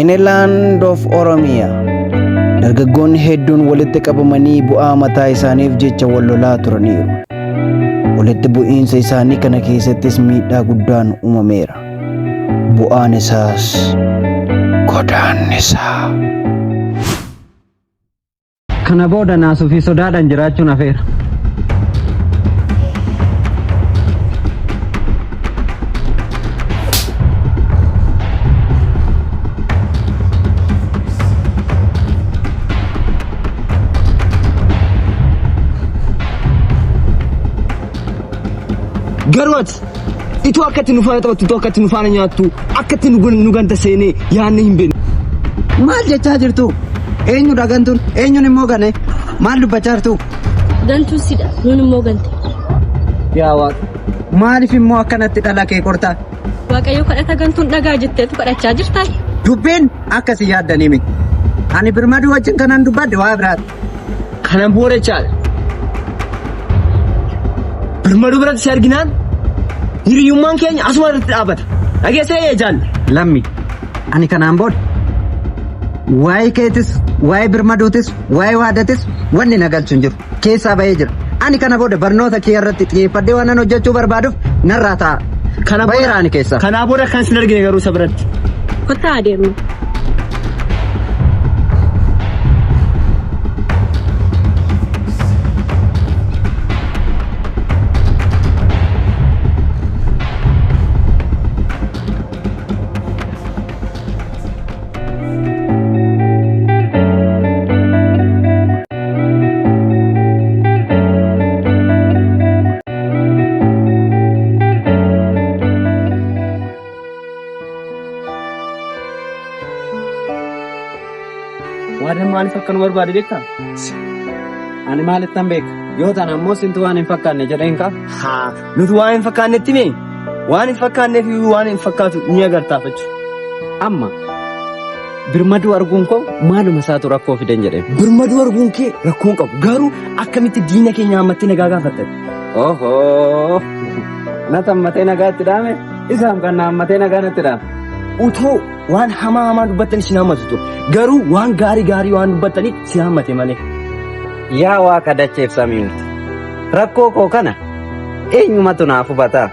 In a land of Oromia, dargaggoonni hedduun walitti qabamanii bu'aa mataa isaaniif jecha wal lolaa turaniiru. Walitti bu'iinsa isaanii kana keessattis miidhaa guddaan uumameera. Bu'aan isaas godaannisa. Kana booda naasuu fi sodaadhaan jiraachuun hafeera. Garuu ati ituu akka itti nu faana taphattu, ituu akka itti nu faana nyaattu, akka itti nu ganta seenee yaadne hin beeknu. Maal jechaa jirtu? Eenyudha gantuun? Eenyuun immoo gane? Maal dubbachaa jirtu? Gantuun sidha, nuun immoo gante. Yaa Waaqa, maaliif immoo akkanatti dhala kee qortaa? Waaqayyo kadhata gantuun dhagaa jetteetu kadhachaa jirtaa? Dubbiin akka isin yaaddanii miti. Ani birmaduu wajjin kanan dubbadhe waa biraati. Kanan booda jechaadha. Birmaduu biratti si arginaan hiriyyummaan keenya asuma irratti dhaabata. Dhageessee jaalle. Lammi, ani kanaan booda waa'ee keetis, waa'ee birmaduutis, waa'ee waadatis wanni na galchu hin jiru. Keessaa bahee jira. Ani kana booda barnoota kee irratti xiyyeeffadhee waan nan hojjechuu barbaaduuf narraa taa'a. Kana booda Baheera ani keessaa. Kanaa booda kan sin argine garuu isa biratti. Kottaa adeemnu. Waadaan maaliif akka nu barbaade beektaa? Ani maalittan beeka? Yoo ta'an ammoo sintu waan hin fakkaanne jedheen kaa. Haa, nuti waan hin fakkaannetti mee? Waan hin fakkaanneef iyyuu waan hin fakkaatu ni agartaaf jechuudha. Amma birmaduu arguun koo maaluma isaatu rakkoo fiden jedheen. Birmaduu arguun kee rakkoo hin qabu. Garuu akkamitti diina keenya hammatti nagaa gaafatta? Ohoo! Na tammatee nagaatti dhaame isaan kan na hammatee nagaa natti dhaame. Utoo waan hamaa hamaa dubbattan isin hammatu ture. Garuu waan gaarii gaarii waan dubbattaniif si hammate malee. Yaa Waaqa dacheef samiiwti. Rakkoo koo kana eenyumatu naaf hubataa?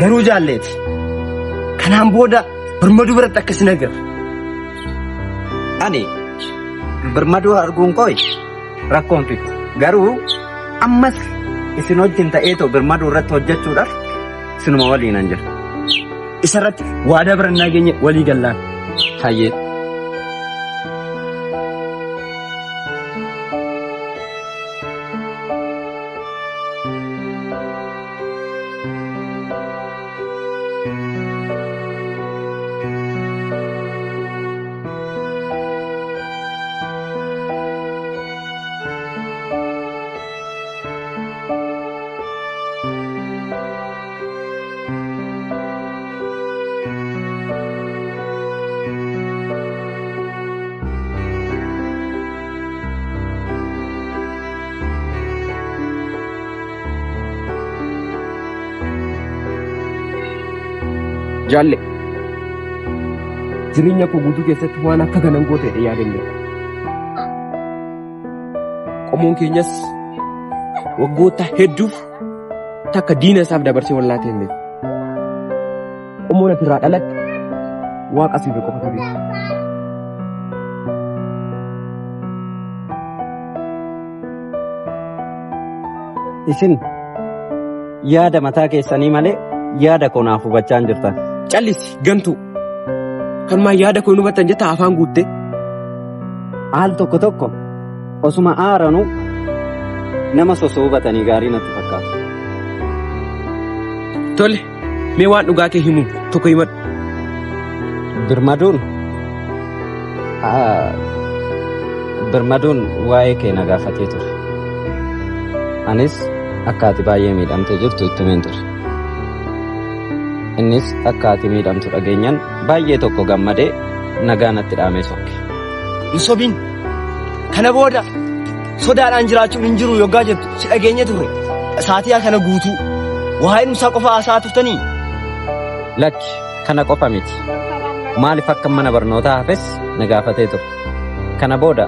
Garuu jaalleeti. Kanaan booda birmaduu biratti akka isin agarre. Ani birmaduu arguun koo rakkoon fiddu. Garuu ammas isin wajjin ta'eetoo birmaduu irratti hojjechuudhaaf isinuma waliinan jira. Isarratti waadaa birannaa geenye walii gallaan. Hayyee. Jaalle jireenya koo guutuu keessatti waan akka kanan goote jedhee yaadenne. Qomoon keenyas waggoota hedduuf takka diina isaaf dabarsee wallaatee hin beeku. Qomoon ati irraa dhalatte waaqa siif qofatu beeka. Isin yaada mataa keessanii malee yaada koo naaf hubachaa hin jirtan. Callisi gantuu. Kanumaan yaada koo hin hubattan jetta afaan guutte. Al tokko tokko osuma aaranuu nama sosoo hubatanii gaarii natti fakkaata. Tole mee waan dhugaa kee himu tokko himadhu. Birmaduun birmaduun waa'ee kee na gaafatee ture. Anis akka ati baay'ee miidhamtee jirtu itti himeen ture. Innis akka ati miidhamtu dhageenyaan baay'ee tokko gammadee nagaa natti dhaamee sokke. Hin sobin. Kana booda sodaadhaan jiraachuun hin jiru yoggaa jettu si dhageenye turre. Saatii kana guutuu waa'ee dhumsaa qofa haasa'aa turtanii. Lakki kana qofa miti. Maaliif akkan mana barnootaa hafes na gaafatee ture. Kana booda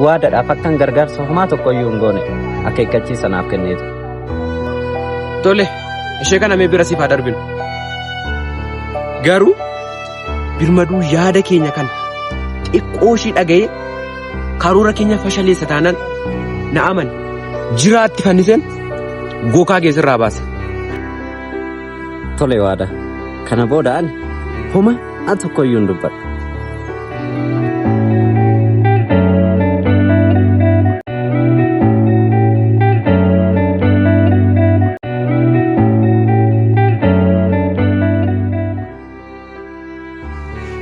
waadadhaaf akkan gargaarsa homaa tokkoyyuu hin goone akeekkachiisa naaf kennee ture. Tole, ishee kana mee bira siif haa darbinu. Garuu birmaduu yaada keenya kana xiqqoo ishii dhaga'ee karoora keenya fashaleessa taanaan na amani. Jiraatti fanniseen gokaa kee sirraa baasa. Tole waada. Kana booda ani homa an tokkoyyuu hin dubbadhu.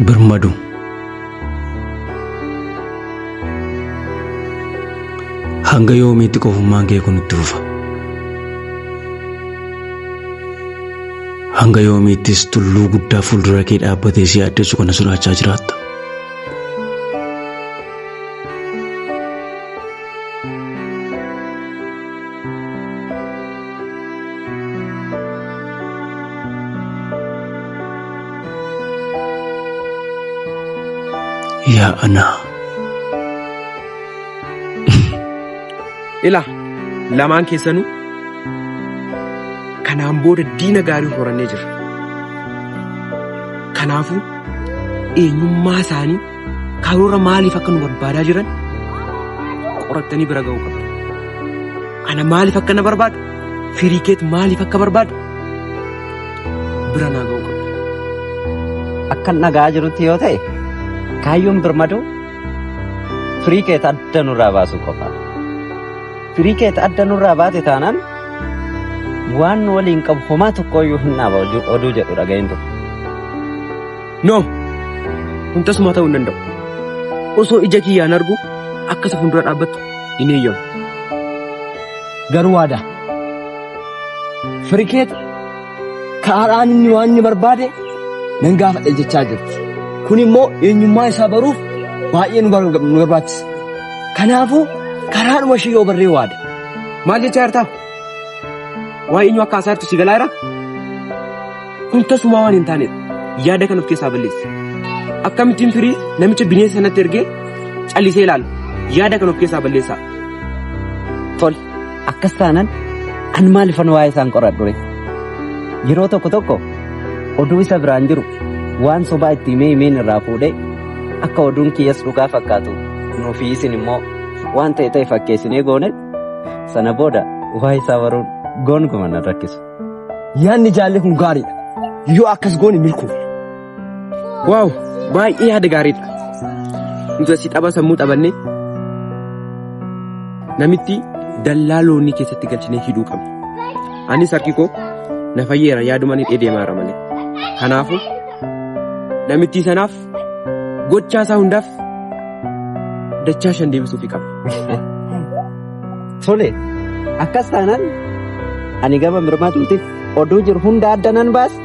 Birmadu. Hanga yoomiitti qofummaan kee kun itti fufa? Hanga yoomiittis tulluu guddaa fuuldura kee dhaabbatee si yaaddessu kana sodaachaa jiraatta? Yaa anaa. Ilaa lamaan keessanuu kanaan booda diina gaarii horannee jirra. Kanaafuu eenyummaa isaanii karoora maaliif akka nu barbaadaa jiran qorattanii bira ga'uu qabdu. Ana maaliif akka na barbaadu? Firii keet maaliif akka barbaadu? Bira naa ga'uu qabdu. Akkan dhaga'aa jirutti yoo ta'e kaayyoon birmaduu firii keet adda nurraa baasuu qofaadha. Firii keet adda nurraa baate taanaan waan nu waliin qabu homaa tokkoyyuu hin dhaaba oduu jedhu dhaga'een ture. No! Kun tasuma ta'uu hin danda'u. Osoo ija kiyyaan argu akka isa fuuldura dhaabbattu hin eeyyamu. Garuu waada. Firikeet kaaraan inni waan inni barbaade nan gaafadha jechaa jirti. Kun immoo eenyummaa isaa baruuf baay'ee nu barbaachisa. Kanaafuu karaadhuma ishee yoo barree waada. Maal jechaa jirtaa? Waa'ee eenyu akka haasaa jirtu si galaa jira? Kun tasumaa waan hin taanedha. Yaada kan of keessaa balleessi. Akkamittiin firii namicha bineensa sanatti ergee callisee ilaala. Yaada kan of keessaa balleessaa. Tole, akkas taanaan an maalifan waa'ee isaan qoradhu ree? Yeroo tokko tokko oduu isa biraan jiru waan sobaa itti himee himeen irraa fuudhee akka oduun kiyyas dhugaa fakkaatu nuufi isin immoo waan ta'e ta'e fakkeessinee goone sana booda waa'ee isaa baruun gonkumaa nan rakkisu. Yaadni jaallee kun gaariidha. Yoo akkas goone milkoofna. Waaw baay'ee yaada gaariidha. Nuti asii tapha sammuu taphannee namitti dallaa loonii keessatti galchinee hidhuu qabna. Anis harki koo na fayyeera yaaduma ni deemaa malee. Kanaafuu namittii sanaaf gochaa isaa hundaaf dachaa shan deebisuufii qabna. Tole, akkas taanaan ani gama birmaduutiif oduu jiru hunda adda nan baasa.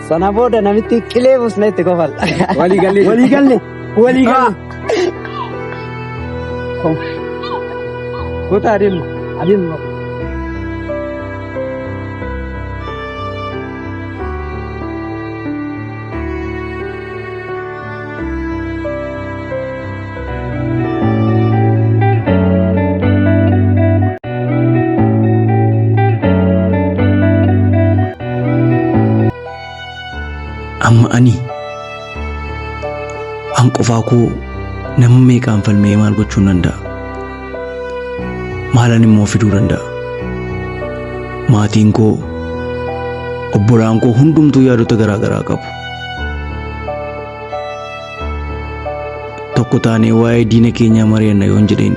Sana booda namitti qilee buusnee itti kofalla. Walii gallee. Walii galle. Walii galle. Kottaa adeemnu. Adeemnu. Amma ani an qofaa koo nama meeqaan falmee maal gochuu danda'a? Maalan immoo fiduu danda'a? Maatiin koo obbolaan koo hundumtuu yaadota garaa garaa qabu. Tokko taanee waa'ee diina keenyaa mari'anna yoon jedheen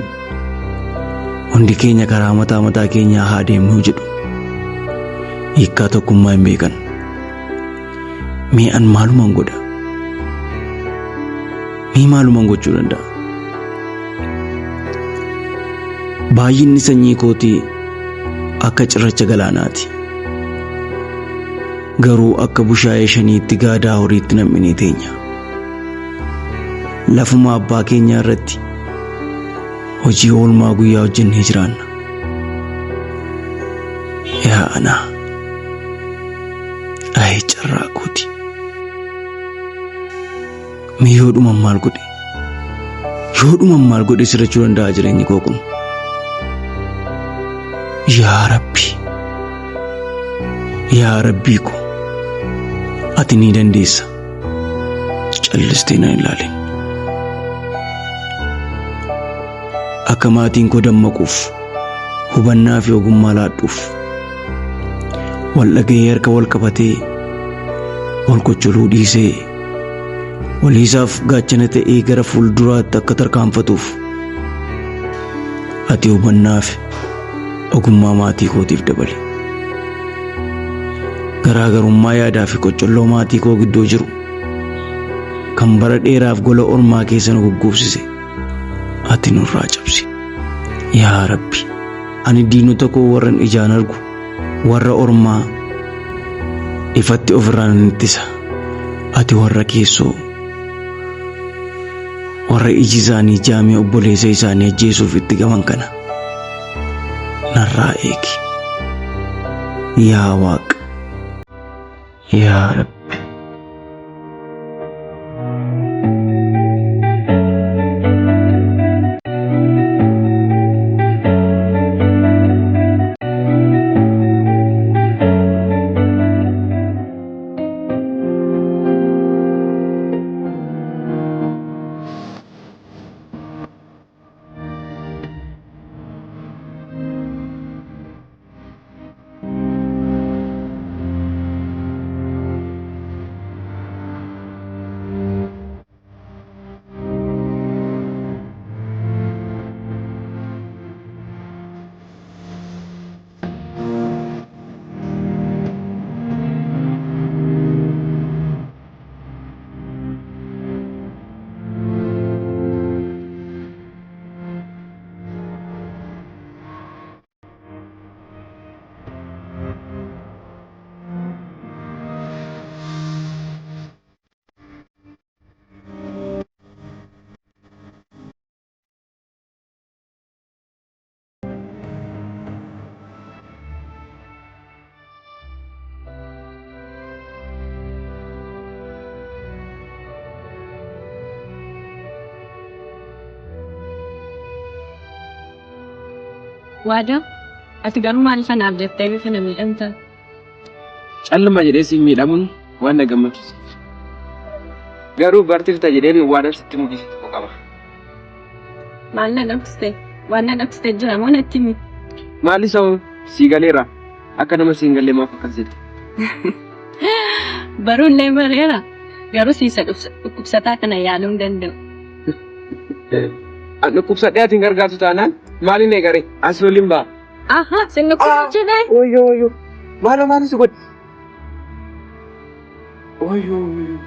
hundi keenya karaa mataa mataa keenyaa haa deemnuu jedhu. Hiikkaa tokkummaa hin beekan. Mee an maaluman godha? Mee maaluman gochuu danda'a? Baay'inni sanyii kootii akka cirracha galaanaati. Garuu akka bushaayee shaniitti gaadaa horiitti nam'inee teenya. Lafuma abbaa keenyaa irratti hojii oolmaa guyyaa hojjennee jiraanna. Yaa anaa, ayii carraa kooti. Mee yoo dhuman maal godhe? Yoo dhuman maal godhe sirrachuu danda'a jireenyi koo kun? Yaa Rabbi! Yaa Rabbii ko! Ati ni dandeessa. Callistee nan ilaalin. Akka maatiin koo dammaquuf, hubannaa fi ogummaa laadhuuf, wal dhaga'ee harka wal qabatee, wal qoccoluu dhiisee, waliisaaf gaachana ta'ee gara fuulduraatti akka tarkaanfatuuf, ati hubannaa fi ogummaa maatii kootiif dabali. Garaagarummaa yaadaa fi qoccolloo maatii koo gidduu jiru kan bara dheeraaf gola ormaa keessa nu gugguufsise ati nurraa cabsi. Yaa Rabbi, ani diinota koo warran ijaan argu warra ormaa ifatti ofirraa nan ittisa. Ati warra keessoo warra iji isaanii jaamee obboleessa isaanii ajjeesuuf itti gaman kana narraa eegi. Yaa Waaq, yaa Rabbi. Waadaa, ati garuu maaliif anaaf jettee bifa na miidhamta? Calluma jedhee siin miidhamuun waan na gammachiisuuf. Garuu bartirta jedheen waanan sitti mul'isu tokko qaba. Maal na dhoksite? Waan na dhoksite jira moo natti himi? Maal isa hoo? Sii galeera. Akka nama sii hin galle maaf akkas jetta? Baruullee bareera. Garuu siisa dhukkubsataa kana yaaluu hin danda'u. An dhukkubsadhee ati hin gargaartu taanaan maaliin eegare? As waliin ba'a. Aha, sin dhukkubsachuudhaa? Wayyoo wayyoo. Maaloo maal si godhe? Wayyoo wayyoo.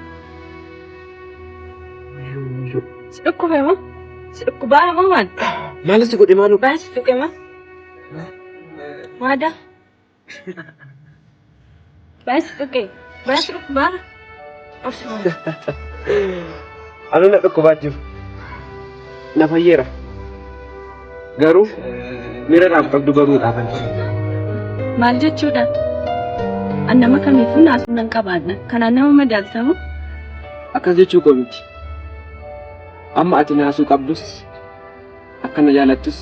Wayyoo wayyoo. Si dhukkube moo? Si dhukkubaa moo maal? Maal si godhe maaloo? Baay'ee si tuqe moo? Waadaa. Baay'ee si tuqe. Baay'ee si dhukkubaa. Anu na dhukkubaa jiru. Na fayyeera. Garuu miira naaf qabdu baruudhaafan. Maal jechuudha? An nama kamiifuu naasuu nan qabaadha. Kanaan nama madaaltamu? Akkas jechuu koo miti. Amma ati naasuu qabdus akka na jaalattus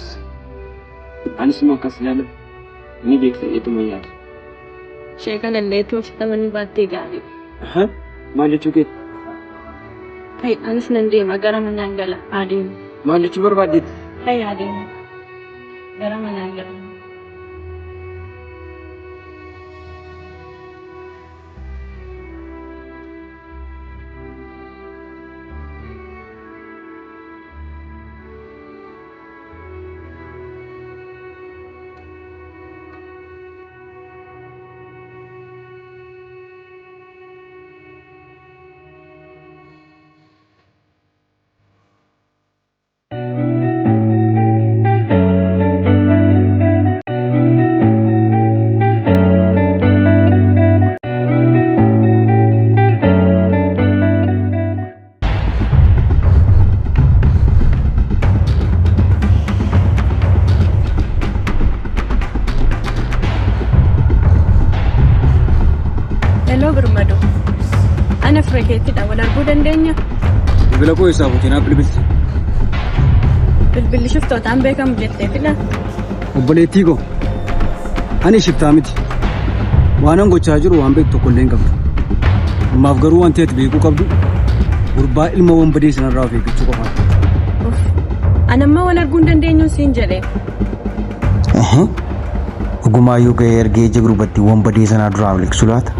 anis immoo akkas jaaladhu ni beekta jedheetuma yaada. Ishee kanallee utuu ofitti amanuu baattee gaariidha. Aha, maal jechuu keeti? Ta'i anis nan deema gara manaan gala haa deemu. Maal jechuu barbaaddeeti? Ta'i haa deemu. Gara manaan gala. Hello Birmadoo. Ana fira keettidha. Wal arguu dandeenya? Bilbila koo eessaa fuutee naaf bilbilte? Bilbilli shiftootaan beekamu jettee fila. Obboleettii koo, ani shiftaa miti. Waanan gochaa jiru waan beektu tokko illee hin qabdu. Ammaaf garuu wanti ati beekuu qabdu gurbaa ilma wanbadee sanarraa of eeggachuu qofaadha. Uff. Ani amma wal arguu hin dandeenyu siin jedhe. Dhugumaayyuu ga'ee ergee ija gurbattii wanbadee sanaa duraa miliqsu laata?